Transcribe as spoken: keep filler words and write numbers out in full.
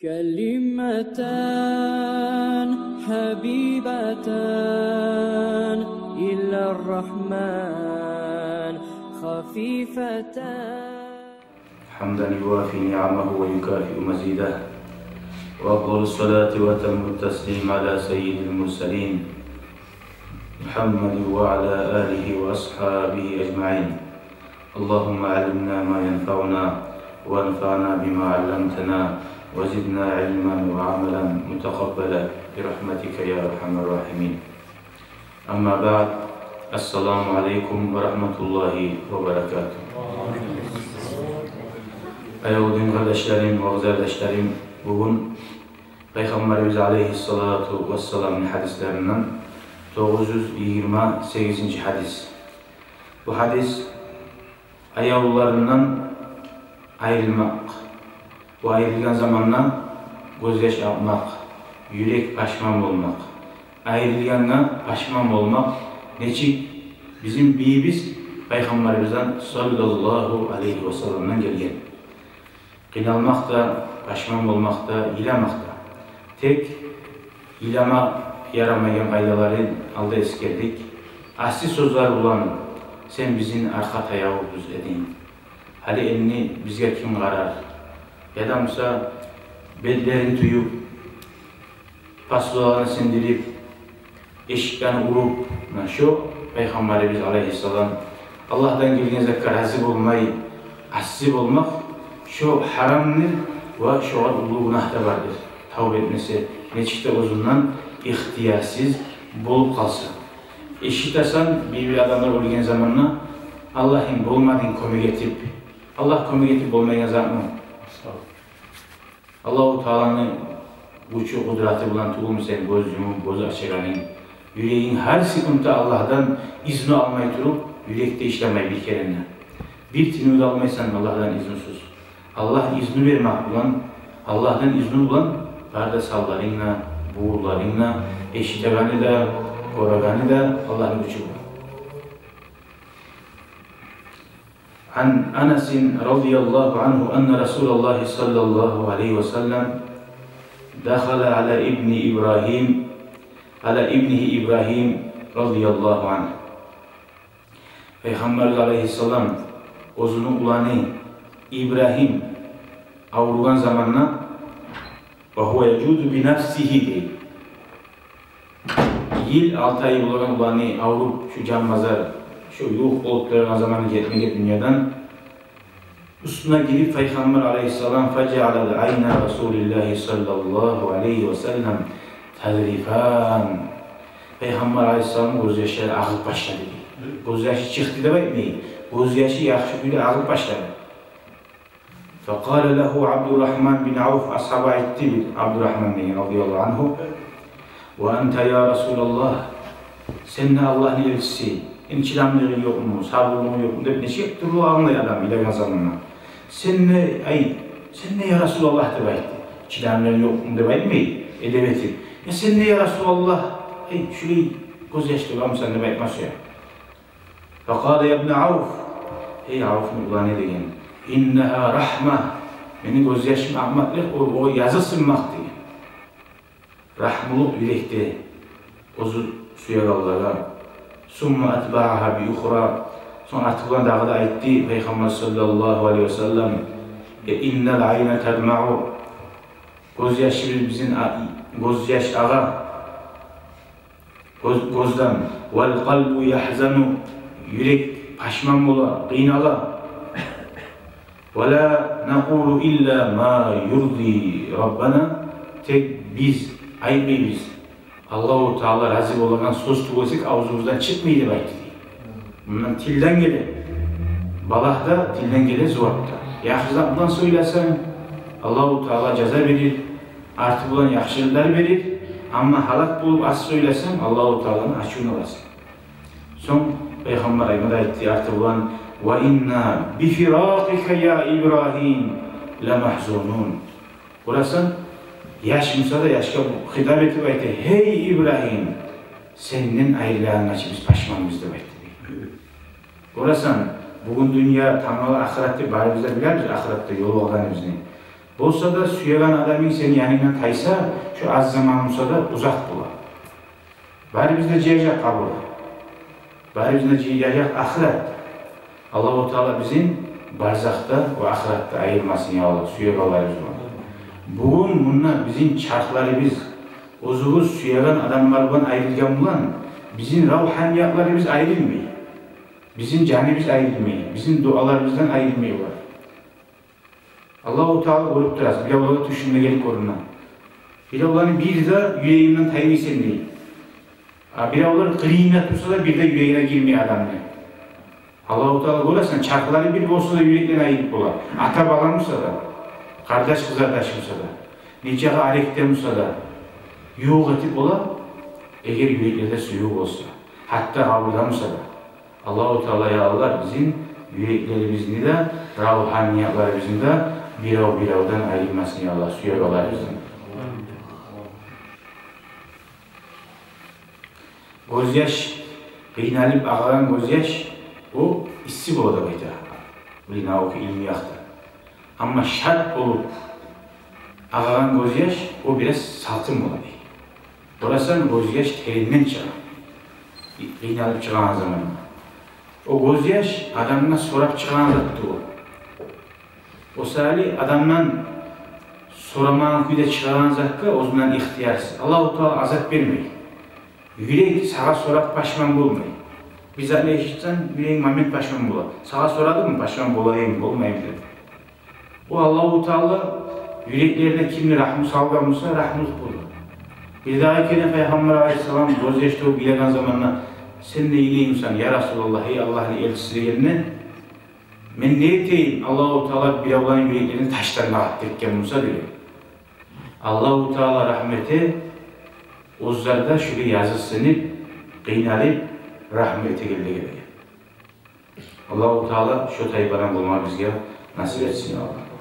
كلمتان حبيبتان إلى الرحمن خفيفتان. حمدا يوافي نعمه ويكافئ مزيده، وأفضل الصلاة وأتم التسليم على سيد المرسلين محمد وعلى آله وأصحابه أجمعين. اللهم علمنا ما ينفعنا، وانفعنا بما علمتنا، وزدنا علما وعملا متقبلا برحمتك يا أرحم الراحمين. أما بعد، السلام عليكم ورحمة الله وبركاته. Аявлу дин къардашларым, вагъзардашларым, бугюн Пайхаммарыбыз алейгьиссалату вассаламны гьадислеринден тогъуз юз йигирма сегизинчи гьадис. Бу гьадис аявлуларындан айрылмакъ. Бу айрылгъан заманда гёзьяш акъмакъ, юрек пашман болмакъ. Айрылгъангъа пашман болмакъ нечик бизин бийибиз Пайхаммарыбыздан саллаллагьу алейгьи вассаламдан гелген. Къыйналмакъ да, пашман болмакъ да, йыламакъ да. Тек йылама ярамайгъан къайдаларын алда эсгердик. Асси сёзлер булан: «Сен бизин аркъа таягъыбыз эдинг. Гьали энни бизге ким къарар?» Яда буса бетлерин тююп, посудаларын сындырып, эшиклерин уруп, муна шо Пайхаммарыбыз алейгьиссалам Аллагьдан гелген затгъа рази болмай, асси болмакъ, шо гьарамдыр ва шогъар уллу гюнагь да бардыр. Тавба этмесе, нечик де оьзюнден ихтиярсыз болуп къалса. Эшитесен, бир-бир адамлар оьлген заманда: «Аллагьым, болмадынг кёмек этип». Аллагь кёмек этип болмайгъан затмы? Аллагьу Тааланы гючю, къудраты булан тюгюлмю сен гёз юмуп, гёз ачагъанынг? Юрегинг гьар секундда Аллагьдан изну алмай туруп, юрекде ишлемей бир керен де. Бир тынув да алмайсан Аллагьдан изнусуз. Аллагь изну бермек булан, Аллагьдан изну булан бары да санларынг да, бугъурларынг да, эшитегени де, гёрегени де Аллагьны гючю булан. عن أنس رضي الله عنه أن رسول الله صلى الله عليه وسلم دخل على ابن إبراهيم، على ابنه إبراهيم رضي الله عنه. Пайхаммар алейгьиссалам оьзюню уланы Ибрагьим авругъан заманда, وهو يجود بنفسه дей. Йыл алты ай болагъан уланы авруп, шу жан базар, шу ювукъ болуп турагъан заманы гетме-гетме дюньядан, уьстюне гирип Пайхаммар алейгьиссалам, فجعل عين رسول الله صلى الله عليه وسلم تذرفان. Пайхаммар алейгьиссаламны гёзьяшлары агъып башлады. Гёзьяшы чыкъды деп айтмай, гёзьяшы яхшы кюйде агъып башлады. فقال له عبد الرحمن بن عوف, асгьаба айтды бир, Абдурагьман деген, رضي الله عنه: وأنت يا رسول الله, сен де Аллагьны элчиси, энни чыдамлыгъынг ёкъму, сабурлугъунг ёкъму деп, нече тюрлю англай адам йылагъан заманда. Сен де, ай, сен де, я Расулаллагь, деп айтды. Чыдамлыгъынг ёкъму деп айтмай, эдеп этип. Я сен де, я Расулаллагь, ай, шулай гёзьяш тёгемисен деп айтма сюе. فقال: يا ابن عوف, гьей Авфну уланы, деген, إنها رحمة, мени гёзьяшым акъмакълыкъ, о, о языкъсынмакъ, деген. Рагьмулукъ юрекде, оьзю сюегенлеге. ثم أتبعها بأخرى, сонг арты булан дагъы да айтды Пайхаммар саллаллагьу алейгьи ва саллам: إن العين تدمع, гёзьяшыбыз бизин а-, гёзьяш агъа. Гёз-, гёзден. والقلب يحزن, юрек пашман бола, къыйнала. ولا نقول إلا ما يرضي ربنا, тек биз айтмайбыз Аллагьу Таала рази болагъан сёз тюгюл эсе, авзубуздан чыкъмай деп айтды. Мундан тилден геле, балагь да тилден геле, зувап да. Яхшы зат булан сёйлесенг, Аллагьу Таала жаза берир, арты булан яхшылыкълар берир, амма гьалак болуп аз сёйлесенг, Аллагьу Тааланы ачувун аласан. Сонг Пайхаммар айтма да айтды арты булан: وإنا بفراقك يا إبراهيم لمحزونون. Гёресен, яш буса да яшгъа хитап этип айта: гьей Ибрагьим, сенден айрылагъангъа чы биз пашманбыз, деп айтды. Гёресен, бугюн дюнья, тангала ахырат деп, барыбыз да билебиз ахыратда ёлугъагъаныбызны. Болса да, сюеген адамынг сени янынгдан тайса, шо аз заман болса да узакъ бола. Барыбызны да жыяжакъ къабур. Барыбызны да жыяжакъ ахырат. Аллагьу Таала бизин барзахда ва ахыратда айырмасын, я Аллагь, сюегенлерибиз булан. Бугюн мунда бизин чархларыбыз, оьзюбюз сюеген адамлар булан айрылгъан булан, бизин равгьаниятыбыз айрылмай. Бизин жаныбыз айрылмай. Бизин дуаларыбыздан айрылмай олар. Аллагьу Таала гёрюп тура, биревлеге тюшюнде гелип гёрюне. Биревлени бир де юрегинден таймайсан дей. А биревлер къырыйында турса да, бир де юрегине гирмей адамны. Аллагьу Таала, гёресен, чархлары бир болса да, юреклер айрылып бола. Ата-бала буса да, къардаш-къызардаш буса да, нечакъы арекде буса да, ювукъ этип бола, эгер юреклерде сююв болса, гьатта къабурда буса да. Аллагьу Таала, я Аллагь, бизин юреклерибизни де, равгьаниятыбызны да бирев-биревден айырмасын, я Аллагь, сюегенлерибизден. Гёзьяш, къыйналып агъагъан гёзьяш, о исси бола деп айта, биле, наука, илму якъдан. Амма шат болуп агъагъан гёзьяш, о бираз салкъын бола дей. Гёресен, гёзьяш теренден чыгъа, къыйналып чыгъагъан заманда. О гёзьяш адамдан сорап чыгъагъан зат тюгюл. О саялы адамдан сорамагъан кюйде чыгъагъан затгъа оьзюнден ихтиярсыз. Аллагьу Таала азап бермей. Юрек сагъа сорап пашман болмай. Бир затны эшитсенг, юрегинг момент пашман бола. Сагъа сорадымы, пашман болайым, болмайым деп. О Аллагьу Таала юреклерине кимни рагьму салгъан буса, рагьмулукъ бола. Бирдагъы керен Пайхаммар алайгьиссалам гёзьяш тёгюп йылайгъан заманда: «Сен де йылаймысан, я Расулаллагь, гьей Аллагьны элчиси?» — дегенде, «Мен не этейим, Аллагьу Таала биревлени юреклерин ташдан дагъып гетген буса, — деген. — Аллагьу Таала рагьму эте, оьзлер де шулай языкъсынып, къыйналып, рагьму этегенлеге», — деген. Аллагьу Таала шо тайпадан болма бизге насип этсин, я Аллагь.